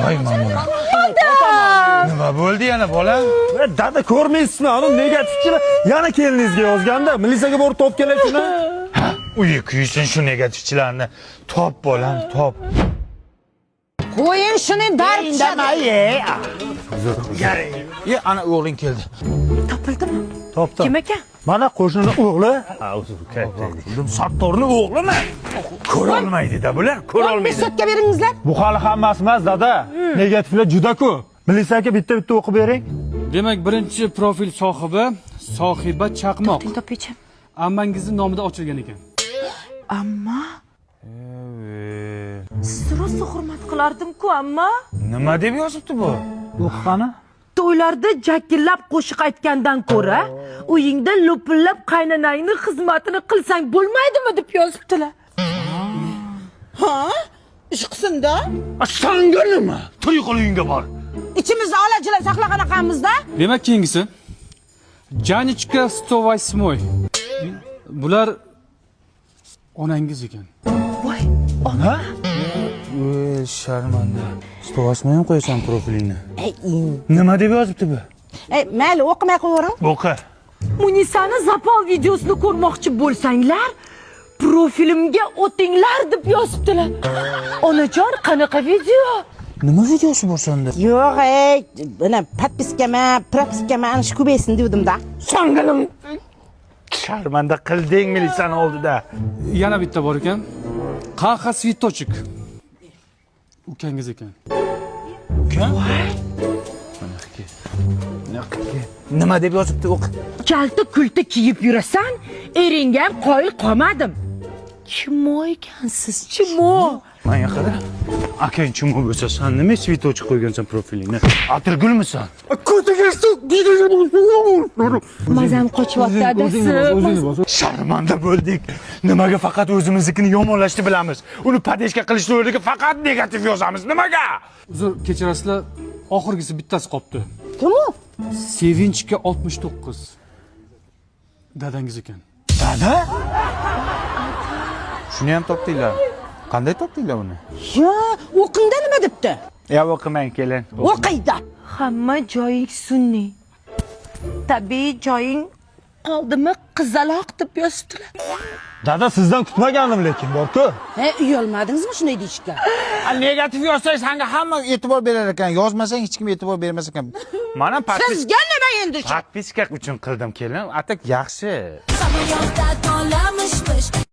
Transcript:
Voy, Ma'mura. Nima bo'ldi yana, bola? E, dada, ko'rmaysizmi? Ani negativchilar yana keliningizga yozganda, milisaga borib topib kelay shuni. Uyi kuysin shu negativchilarni. Top, bolam, top. Qo'ying shuni, dard tushadi. Ye, ana o'g'ling keldi. Topildimi? Topdim. Kim ekan? Mana qo'shnini o'g'li. Sattorni o'g'limi? Ko'rolmaydi-da bular, ko'rolmaydi. So'tga beringizlar. Bu hali hammasi emas, dada. Negativlar juda ko'p. Milisa aka, bitta bitta o'qib bering. Demak, birinchi profil sohibi Sohiba Chaqmoq. Topaychi. Ammangizni nomida ochilgan ekan. Amma, sizni rosa hurmat qilardim-ku, amma. Nima deb yozibdi bu? O'qi qani. To'ylarda jakillab qo'shiq aytgandan ko'ra, uyingda lo'pillab qaynonangni xizmatini qilsang bo'lmaydimi, deb yozibdilar. Ha? Ish qilsin-da. Sanga nima? Tur, yiqil, uyingga bor. Ichimizni olajilar saqlagan ekanmizda. Demak, keyingisi Janichka 108. Bular onangiz ekan. Voy. Ona? Ey, sharmanda. 108 ham qo'yasan profilingni. Nima deb yozibdi bu? Ey, mayli, o'qimay qo'yavering. O'qi. Munisani запал videosini ko'rmoqchi bo'lsanglar, profilimga o'tinglar, deb yozibdilar. Onajon, qanaqa video? Nima videosi bor senda? Yo'q, ey, mana подписка ma, propiska ma, ana shu ko'paysin devdim-da. Sanga nima? Sharmanda qilding milisani oldida. Yana bitta bor ekan. Qaha Svitochik. Ukangiz ekan. Nima deb yozibdi, o'qi. Kalta kulta kiyib yurasan, eringga ham qoyil qolmadim. Чмо ekansiz, чмо. Manga qara. Akang чмо bo'lsa, san nima цветочек qo'ygansan profilingni? Atirgulmisan? Mazam qochyapti, adasi. Sharmanda bo'ldik. Nimaga faqat o'zimiznikini yomonlashni bilamiz? Uni поддержка qilishni o'rniga faqat negativ yozamiz. Nimaga? Uzr, kechirasizlar, oxirgisi bittasi qolibdi. Kim u? Sevinchga 69. Dadangiz ekan. Dada? Shuni ham topdinglar. Qanday topdinglar uni? Yo, o'qingda, nima debdi? Ya, o'qimang, kelin. O'qiydi. Hamma joying sun'iy. Tabiiy joying qoldimi, qizaloq, deb yozibdilar. Dada, sizdan kutmagandim lekin, bor-ku. He, uyalmadingizmi shunday deyishga? Negativ yozsang, sanga hamma e'tibor berar ekan. Yozmasang, hech kim e'tibor bermas ekan. Mana подписка Sizga nima endi shu? Подписка uchun qildim, kelin. А так yaxshi. Samolyotda tolamishmish.